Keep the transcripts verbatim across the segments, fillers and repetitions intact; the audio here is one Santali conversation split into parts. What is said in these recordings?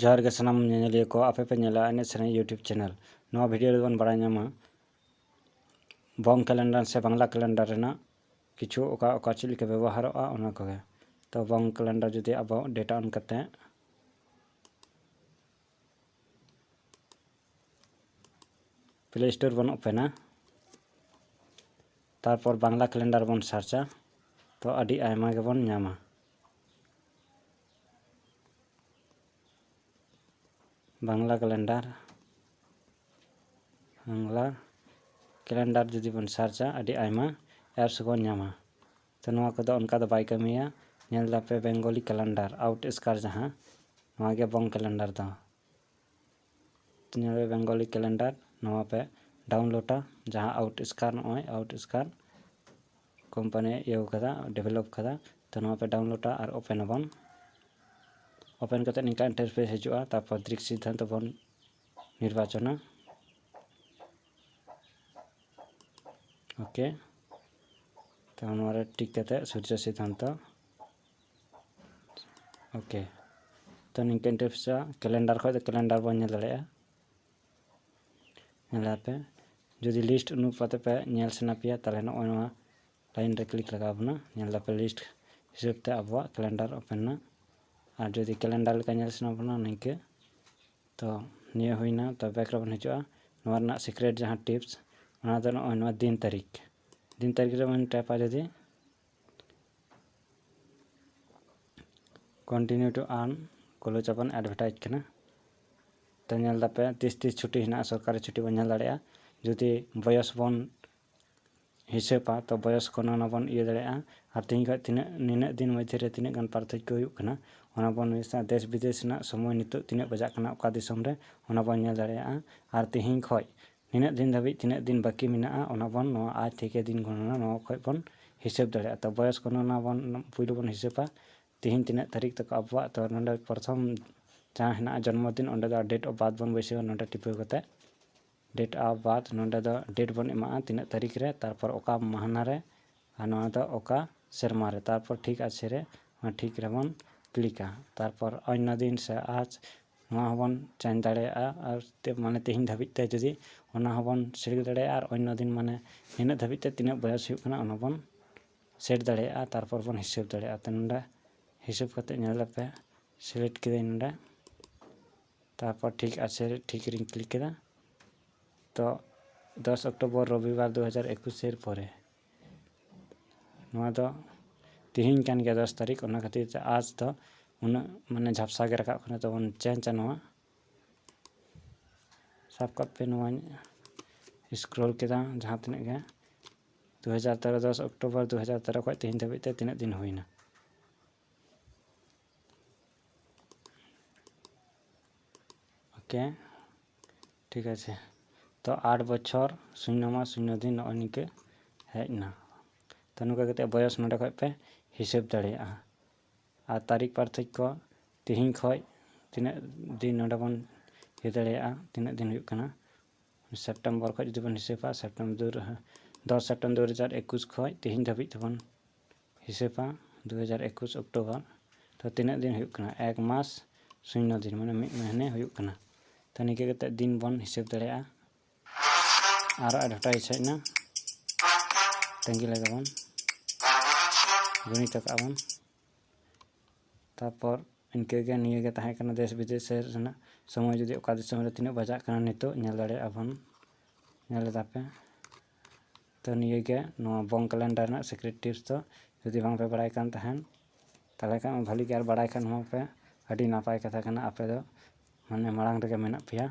ᱡᱚᱦᱟᱨ ᱜᱮ ᱥᱟᱱᱟᱢ ᱧᱮᱧᱮᱞᱤᱭᱟᱹ ᱠᱚ, ᱟᱯᱮ ᱯᱮ ᱧᱮᱞᱟ ᱮᱱᱮᱡ ᱥᱮᱨᱮᱧ YouTube channel᱾ ᱱᱚᱣᱟ video ᱨᱮᱵᱚᱱ ᱵᱟᱲᱟᱭ ᱧᱟᱢᱟ ᱵᱚᱝ calendar ᱥᱮ ᱵᱟᱝᱞᱟ calendar ᱨᱮᱱᱟᱜ ᱠᱤᱪᱷᱩ ᱚᱠᱟ ᱚᱠᱟ ᱪᱮᱫ ᱞᱮᱠᱟ ᱵᱮᱵᱚᱦᱟᱨᱚᱜᱼᱟ ᱚᱱᱟ ᱠᱚᱜᱮ᱾ ᱛᱚ ᱵᱚᱝ calendar ᱡᱩᱫᱤ ᱟᱵᱚ data on ᱠᱟᱛᱮ Play Store ᱵᱚᱱ openᱟ, ᱛᱟᱨᱯᱚᱨ ᱵᱟᱝᱞᱟ calendar ᱵᱚᱱ searchᱟ, ᱛᱚ ᱟᱹᱰᱤ ᱟᱭᱢᱟ ᱜᱮᱵᱚᱱ ᱧᱟᱢᱟ᱾ ᱵᱟᱝᱞᱟ calendar, ᱵᱟᱝᱞᱟ calendar ᱡᱩᱫᱤ ᱵᱚᱱ searchᱟ, ᱟᱹᱰᱤ ᱟᱭᱢᱟ apps ᱵᱚᱱ ᱧᱟᱢᱟ᱾ ᱛᱚ ᱱᱚᱣᱟ ᱠᱚᱫᱚ ᱚᱱᱠᱟ ᱫᱚ ᱵᱟᱭ ᱠᱟᱹᱢᱤᱭᱟ᱾ ᱧᱮᱞ ᱫᱟᱯᱮ Bengali calendar, out scan ᱡᱟᱦᱟᱸ, ᱱᱚᱣᱟ ᱜᱮ ᱵᱚᱝ calendar ᱫᱚ᱾ ᱛᱚ ᱧᱮᱞ ᱯᱮ Bengali calendar, ᱱᱚᱣᱟ ᱯᱮ downloadᱟ, ᱡᱟᱦᱟᱸ out scan, ᱱᱚᱜᱼᱚᱭ out scan company ᱤᱭᱟᱹ ᱠᱟᱫᱟ, develop ᱠᱟᱫᱟ᱾ ᱛᱚ ᱱᱚᱣᱟ ᱯᱮ downloadᱟ ᱟᱨ open ᱟᱵᱚᱱ᱾ Open ᱠᱟᱛᱮ ᱱᱤᱝᱠᱟ interface ᱦᱤᱡᱩᱜᱼᱟ, ᱛᱟᱨᱯᱚᱨ ᱫᱨᱤᱠ ᱥᱤᱫᱽᱫᱷᱟᱱᱛᱚ ᱵᱚᱱ ᱱᱤᱨᱵᱟᱪᱚᱱᱟ᱾ OK, ᱛᱚ ᱱᱚᱣᱟ ᱨᱮ ᱴᱤᱠ ᱠᱟᱛᱮ ᱥᱩᱨᱡᱚ ᱥᱤᱫᱽᱫᱷᱟᱱᱛᱚ᱾ OK, ᱛᱚ ᱱᱤᱝᱠᱟ interface calendar ᱠᱷᱚᱡ ᱫᱚ calendar ᱵᱚᱱ ᱧᱮᱞ ᱫᱟᱲᱮᱭᱟᱜᱼᱟ᱾ ᱧᱮᱞ ᱟᱯᱮ, ᱡᱩᱫᱤ list ᱩᱱᱩᱯ ᱠᱟᱛᱮ ᱯᱮ ᱧᱮᱞ ᱥᱟᱱᱟ ᱯᱮᱭᱟ, ᱛᱟᱦᱚᱞᱮ ᱱᱚᱜᱼᱚᱭ ᱱᱚᱣᱟ line ᱨᱮ click ᱞᱟᱜᱟᱣ ᱵᱚᱱᱟ᱾ ᱧᱮᱞ ᱫᱟᱯᱮ list ᱦᱤᱥᱟᱹᱵ ᱛᱮ ᱟᱵᱚᱣᱟᱜ calendar open ᱮᱱᱟ᱾ ᱟᱨ ᱡᱩᱫᱤ calendar ᱞᱮᱠᱟ ᱧᱮᱞ ᱥᱟᱱᱟ ᱵᱚᱱᱟ ᱱᱤᱝᱠᱟᱹ, ᱛᱚ ᱱᱤᱭᱟᱹ ᱦᱩᱭᱱᱟ᱾ ᱛᱚ back ᱨᱮᱵᱚᱱ ᱦᱤᱡᱩᱜᱼᱟ᱾ ᱱᱚᱣᱟ ᱨᱮᱱᱟᱜ secret ᱡᱟᱦᱟᱸ tips, ᱚᱱᱟ ᱫᱚ ᱱᱚᱜᱼᱚᱭ ᱱᱚᱣᱟ ᱫᱤᱱ ᱛᱟᱹᱨᱤᱠᱷ, ᱫᱤᱱ ᱛᱟᱹᱨᱤᱠᱷ ᱨᱮᱵᱚᱱ ᱴᱮᱯᱟ ᱡᱩᱫᱤ, continue to earn, ᱠᱩᱞᱟᱹ ᱪᱟᱵᱚᱱ advertise ᱠᱟᱱᱟ᱾ ᱛᱚ ᱧᱮᱞ ᱫᱟᱯᱮ ᱛᱤᱥ ᱛᱤᱥ ᱪᱷᱩᱴᱤ ᱦᱮᱱᱟᱜᱼᱟ, ᱥᱚᱨᱠᱟᱨᱤ ᱪᱷᱩᱴᱤ ᱵᱚᱱ ᱧᱮᱞ ᱫᱟᱲᱮᱭᱟᱜᱼᱟ᱾ ᱡᱩᱫᱤ ᱵᱚᱭᱚᱥ ᱵᱚᱱ ᱦᱤᱥᱟᱹᱵᱟ, ᱛᱚ ᱵᱚᱭᱚᱥ ᱜᱚᱱᱚᱱᱟ ᱵᱚᱱ ᱤᱭᱟᱹ ᱫᱟᱲᱮᱭᱟᱜᱼᱟ᱾ ᱟᱨ ᱛᱮᱦᱮᱧ ᱠᱷᱚᱱ ᱛᱤᱱᱟᱹᱜ, ᱱᱤᱱᱟᱹᱜ ᱫᱤᱱ ᱢᱚᱫᱽᱫᱷᱮ ᱨᱮ ᱛᱤᱱᱟᱹᱜ ᱜᱟᱱ ᱯᱟᱨᱛᱷᱚᱠᱠᱚ ᱦᱩᱭᱩᱜ ᱠᱟᱱᱟ, ᱚᱱᱟ ᱵᱚᱱ ᱢᱮᱥᱟ᱾ ᱫᱮᱥ ᱵᱤᱫᱮᱥ ᱨᱮᱱᱟᱜ ᱥᱚᱢᱚᱭ ᱱᱤᱛᱚᱜ ᱛᱤᱱᱟᱹᱜ ᱵᱟᱡᱟᱜ ᱠᱟᱱᱟ ᱚᱠᱟ ᱫᱤᱥᱚᱢ ᱨᱮ, ᱚᱱᱟ ᱵᱚᱱ ᱧᱮᱞ ᱫᱟᱲᱮᱭᱟᱜᱼᱟ᱾ ᱟᱨ ᱛᱮᱦᱮᱧ ᱠᱷᱚᱱ ᱱᱤᱱᱟᱹᱜ ᱫᱤᱱ ᱫᱷᱟᱹᱵᱤᱡ ᱛᱤᱱᱟᱹᱜ ᱫᱤᱱ ᱵᱟᱹᱠᱤ ᱢᱮᱱᱟᱜᱼᱟ, ᱚᱱᱟ ᱵᱚᱱ ᱱᱚᱣᱟ ᱟᱡ ᱛᱷᱮᱠᱮ ᱫᱤᱱ ᱜᱚᱱᱚᱱᱟ ᱱᱚᱣᱟ ᱠᱷᱚᱱ ᱵᱚᱱ ᱦᱤᱥᱟᱹᱵ ᱫᱟᱲᱮᱭᱟᱜᱼᱟ᱾ ᱛᱚ ᱵᱚᱭᱚᱥ ᱜᱚᱱᱚᱱᱟ ᱵᱚᱱ ᱯᱩᱭᱞᱩ ᱵᱚᱱ ᱦᱤᱥᱟᱹᱵᱟ, ᱛᱮᱦᱮᱧ ᱛᱤᱱᱟᱹᱜ ᱛᱟᱹᱨᱤᱠᱷ ᱛᱟᱠᱚ ᱟᱵᱚᱣᱟᱜ᱾ ᱛᱚ ᱱᱚᱰᱮ ᱯᱨᱚᱛᱷᱚᱢ ᱡᱟᱦᱟᱸ ᱦᱮᱱᱟᱜᱼᱟ ᱡᱚᱱᱢᱚ ᱫᱤᱱ, ᱚᱸᱰᱮ ᱫᱚ date of birth ᱵᱚᱱ ᱵᱟᱹᱭᱥᱟᱹᱣᱟ᱾ ᱱᱚᱰᱮ ᱴᱤᱯᱟᱹᱣ ᱠᱟᱛᱮ date of birth, ᱱᱚᱰᱮ ᱫᱚ date ᱵᱚᱱ ᱮᱢᱟᱜᱼᱟ ᱛᱤᱱᱟᱹᱜ ᱛᱟᱹᱨᱤᱠᱷ ᱨᱮ, ᱛᱟᱨᱯᱚᱨ ᱚᱠᱟ ᱢᱟᱦᱱᱟ ᱨᱮ, ᱟᱨ ᱱᱚᱣᱟ ᱫᱚ ᱚᱠᱟ ᱥᱮᱨᱢᱟ ᱨᱮ᱾ ᱛᱟᱨᱯᱚᱨ ᱴᱷᱤᱠ ᱟᱪᱷᱮ ᱨᱮ, ᱚᱱᱟ ᱴᱷᱤᱠ ᱨᱮᱵᱚᱱ ᱠᱞᱤᱠᱟ᱾ ᱛᱟᱨᱯᱚᱨ ᱚᱱᱱᱚ ᱫᱤᱱ ᱥᱮ ᱟᱡ ᱱᱚᱣᱟ ᱦᱚᱸᱵᱚᱱ ᱪᱮᱧᱡᱽ ᱫᱟᱲᱮᱭᱟᱜᱼᱟ᱾ ᱟᱨ ᱛᱮ ᱢᱟᱱᱮ ᱛᱮᱦᱮᱧ ᱫᱷᱟᱹᱵᱤᱡ ᱛᱮ ᱡᱩᱫᱤ ᱚᱱᱟ ᱦᱚᱸᱵᱚᱱ ᱥᱤᱞᱮᱠᱴ ᱫᱟᱲᱮᱭᱟᱜᱼᱟ, ᱟᱨ ᱚᱱᱱᱚ ᱫᱤᱱ ᱢᱟᱱᱮ ᱱᱤᱱᱟᱹᱜ ᱫᱷᱟᱹᱵᱤᱡ ᱛᱮ ᱛᱤᱱᱟᱹᱜ ᱵᱚᱭᱚᱥ ᱦᱩᱭᱩᱜ ᱠᱟᱱᱟ ᱚᱱᱟ ᱵᱚᱱ ᱥᱮᱴ ᱫᱟᱲᱮᱭᱟᱜᱼᱟ᱾ ᱛᱟᱨᱯᱚᱨ ᱵᱚᱱ ᱦᱤᱥᱟᱹᱵ ᱫᱟᱲᱮᱭᱟᱜᱼᱟ᱾ ᱛᱚ ᱱᱚᱰᱮ ᱦᱤᱥᱟᱹᱵ ᱠᱟᱛᱮ ᱧᱮᱞ ᱞᱮᱯᱮ, ᱥᱤᱞᱮᱠᱴ ᱠᱮᱫᱟᱹᱧ ᱱᱚᱰᱮ, ᱛᱟᱨᱯᱚᱨ ᱴᱷᱤᱠ ᱟᱪᱷᱮ ᱴᱷᱤᱠ ᱨᱤᱧ ᱠᱞᱤᱠ ᱠᱮᱫᱟ᱾ ᱛᱚ ᱫᱚᱥ ᱚᱠᱴᱳᱵᱚᱨ ᱨᱚᱵᱤᱵᱟᱨ ᱫᱩ ᱦᱟᱡᱟᱨ ᱮᱠᱩᱥ ᱮᱨ ᱯᱚᱨᱮ, ᱱᱚᱣᱟ ᱫᱚ ᱛᱮᱦᱮᱧ ᱠᱟᱱ ᱜᱮᱭᱟ ᱫᱚᱥ ᱛᱟᱹᱨᱤᱠᱷ, ᱚᱱᱟ ᱠᱷᱟᱹᱛᱤᱨ ᱛᱮ ᱟᱡᱽ ᱫᱚ ᱩᱱᱟᱹᱜ ᱢᱟᱱᱮ ᱡᱷᱟᱯᱥᱟ ᱜᱮ ᱨᱟᱠᱟᱵ ᱠᱟᱱᱟ, ᱛᱚᱵᱚᱱ ᱪᱮᱧᱡᱟ ᱱᱚᱣᱟ᱾ ᱥᱟᱵ ᱠᱟᱜ ᱯᱮ ᱱᱚᱣᱟᱧ ᱥᱠᱨᱚᱞ ᱠᱮᱫᱟ ᱡᱟᱦᱟᱸ ᱛᱤᱱᱟᱹᱜ ᱜᱮ, ᱫᱩ ᱦᱟᱡᱟᱨ ᱛᱮᱨᱚ ᱫᱚᱥ ᱚᱠᱴᱳᱵᱚᱨ ᱫᱩ ᱦᱟᱡᱟᱨ ᱛᱮᱨᱚ ᱠᱷᱚᱱ ᱛᱮᱦᱮᱧ ᱫᱷᱟᱹᱵᱤᱡ ᱛᱮ ᱛᱤᱱᱟᱹᱜ ᱫᱤᱱ ᱦᱩᱭᱱᱟ᱾ ᱳᱠᱮ, ᱴᱷᱤᱠ ᱟᱪᱷᱮ᱾ ᱛᱚ ᱟᱴ ᱵᱚᱪᱷᱚᱨ ᱥᱩᱱᱱᱚ ᱢᱟᱥ ᱥᱩᱱᱱᱚ ᱫᱤᱱ ᱱᱚᱜᱼᱚᱭ ᱱᱤᱝᱠᱟᱹ ᱦᱮᱡ ᱮᱱᱟ᱾ ᱛᱚ ᱱᱚᱝᱠᱟ ᱠᱟᱛᱮ ᱵᱚᱭᱚᱥ ᱱᱚᱰᱮ ᱠᱷᱚᱱ ᱯᱮ ᱦᱤᱥᱟᱹᱵ ᱫᱟᱲᱮᱭᱟᱜᱼᱟ᱾ ᱟᱨ ᱛᱟᱹᱨᱤᱠᱷ ᱯᱟᱨᱛᱷᱚᱠᱠᱚ ᱛᱮᱦᱮᱧ ᱠᱷᱚᱱ ᱛᱤᱱᱟᱹᱜ ᱫᱤᱱ ᱱᱚᱰᱮ ᱵᱚᱱ ᱤᱭᱟᱹ ᱫᱟᱲᱮᱭᱟᱜᱼᱟ, ᱛᱤᱱᱟᱹᱜ ᱫᱤᱱ ᱦᱩᱭᱩᱜ ᱠᱟᱱᱟ᱾ ᱥᱮᱯᱴᱮᱢᱵᱚᱨ ᱠᱷᱚᱱ ᱡᱩᱫᱤ ᱵᱚᱱ ᱦᱤᱥᱟᱹᱵᱟ, ᱥᱮᱯᱴᱮᱢᱵᱚᱨ, ᱫᱚᱥ ᱥᱮᱯᱴᱮᱢᱵᱚᱨ ᱫᱩ ᱦᱟᱡᱟᱨ ᱮᱠᱩᱥ ᱠᱷᱚᱱ ᱛᱮᱦᱮᱧ ᱫᱷᱟᱹᱵᱤᱡ ᱛᱮᱵᱚᱱ ᱦᱤᱥᱟᱹᱵᱟ, ᱫᱩ ᱦᱟᱡᱟᱨ ᱮᱠᱩᱥ ᱚᱠᱴᱳᱵᱚᱨ, ᱛᱚ ᱛᱤᱱᱟᱹᱜ ᱫᱤᱱ ᱦᱩᱭᱩᱜ ᱠᱟᱱᱟ? ᱮᱠ ᱢᱟᱥ ᱥᱩᱱᱱᱚ ᱫᱤᱱ, ᱢᱟᱱᱮ ᱢᱤᱫ ᱢᱟᱹᱦᱱᱟᱹ ᱦᱩᱭᱩᱜ ᱠᱟᱱᱟ᱾ ᱛᱚ ᱱᱤᱝᱠᱟᱹ ᱠᱟᱛᱮ ᱫᱤᱱ ᱵᱚᱱ ᱦᱤᱥᱟᱹᱵ ᱫᱟᱲᱮᱭᱟᱜᱼᱟ᱾ ᱟᱨᱚ ᱮᱰᱵᱷᱮᱴᱟᱭᱤᱡᱽ ᱦᱮᱡ ᱮᱱᱟ, ᱛᱟᱺᱜᱤ ᱞᱮᱜᱮ ᱵᱚᱱ, ᱜᱩᱱᱤᱛ ᱠᱟᱜᱼᱟ ᱵᱚᱱ᱾ ᱛᱟᱨᱯᱚᱨ ᱤᱱᱠᱟᱹ ᱜᱮ, ᱱᱤᱭᱟᱹ ᱜᱮ ᱛᱟᱦᱮᱸ ᱠᱟᱱᱟ ᱫᱮᱥ ᱵᱤᱫᱮᱥ ᱨᱮᱱᱟᱜ ᱥᱚᱢᱚᱭ, ᱡᱩᱫᱤ ᱚᱠᱟ ᱫᱤᱥᱚᱢ ᱨᱮ ᱛᱤᱱᱟᱹᱜ ᱵᱟᱡᱟᱜ ᱠᱟᱱᱟ ᱱᱤᱛᱚᱜ ᱧᱮᱞ ᱫᱟᱲᱮᱭᱟᱜᱼᱟ ᱵᱚᱱ, ᱧᱮᱞ ᱮᱫᱟ ᱯᱮ᱾ ᱛᱚ ᱱᱤᱭᱟᱹ ᱜᱮ ᱱᱚᱣᱟ ᱵᱚᱝ ᱠᱮᱞᱮᱱᱰᱟᱨ ᱨᱮᱱᱟᱜ ᱥᱤᱠᱨᱮᱴ ᱴᱤᱯᱥ ᱫᱚ᱾ ᱡᱩᱫᱤ ᱵᱟᱝ ᱯᱮ ᱵᱟᱲᱟᱭ ᱠᱟᱱ ᱛᱟᱦᱮᱸᱱ, ᱛᱟᱦᱚᱞᱮ ᱠᱷᱟᱱ ᱵᱷᱟᱹᱞᱤ ᱜᱮ, ᱟᱨ ᱵᱟᱲᱟᱭ ᱠᱷᱟᱱ ᱦᱚᱸ ᱯᱮ, ᱟᱹᱰᱤ ᱱᱟᱯᱟᱭ ᱠᱟᱛᱷᱟ ᱠᱟᱱᱟ᱾ ᱟᱯᱮ ᱫᱚ ᱢᱟᱱᱮ ᱢᱟᱲᱟᱝ ᱨᱮᱜᱮ ᱢᱮᱱᱟᱜ ᱯᱮᱭᱟ,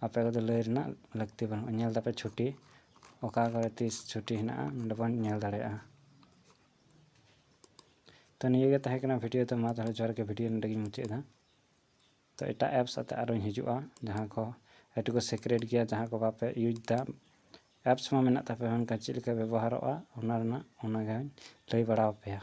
ᱟᱯᱮ ᱠᱚᱫᱚ ᱞᱟᱹᱭ ᱨᱮᱱᱟᱜ ᱞᱟᱹᱠᱛᱤ ᱵᱟᱹᱱᱩᱜᱼᱟ᱾ ᱧᱮᱞ ᱫᱟᱯᱮ ᱪᱷᱩᱴᱤ, ᱚᱠᱟ ᱠᱚᱨᱮ ᱛᱤᱥ ᱪᱷᱩᱴᱤ ᱦᱮᱱᱟᱜᱼᱟ, ᱱᱚᱸᱰᱮ ᱵᱚᱱ ᱧᱮᱞ ᱫᱟᱲᱮᱭᱟᱜᱼᱟ᱾ ᱛᱚ ᱱᱤᱭᱟᱹ ᱜᱮ ᱛᱟᱦᱮᱸ ᱠᱟᱱᱟ ᱵᱷᱤᱰᱤᱭᱳ᱾ ᱛᱚ ᱢᱟ ᱛᱟᱦᱚᱞᱮ ᱡᱚᱦᱟᱨ ᱜᱮ, ᱵᱷᱤᱰᱤᱭᱳ ᱱᱚᱸᱰᱮ ᱜᱤᱧ ᱢᱩᱪᱟᱹᱫ ᱮᱫᱟ᱾ ᱛᱚ ᱮᱴᱟᱜ ᱮᱯᱥ ᱟᱛᱮ ᱟᱨᱚᱧ ᱦᱤᱡᱩᱜᱼᱟ, ᱡᱟᱦᱟᱸ ᱠᱚ ᱮᱠᱴᱩ ᱠᱚ ᱥᱤᱠᱨᱮᱴ ᱜᱮᱭᱟ, ᱡᱟᱦᱟᱸ ᱠᱚ ᱵᱟᱯᱮ ᱤᱭᱩᱡᱽ ᱮᱫᱟ᱾ ᱮᱯᱥ ᱢᱟ ᱢᱮᱱᱟᱜ ᱛᱟᱯᱮ, ᱢᱮᱱᱠᱷᱟᱱ ᱪᱮᱫ ᱞᱮᱠᱟ ᱵᱮᱵᱚᱦᱟᱨᱚᱜᱼᱟ ᱚᱱᱟ ᱨᱮᱱᱟᱜ, ᱚᱱᱟ ᱜᱮᱧ ᱞᱟᱹᱭ ᱵᱟᱲᱟ ᱟᱯᱮᱭᱟ᱾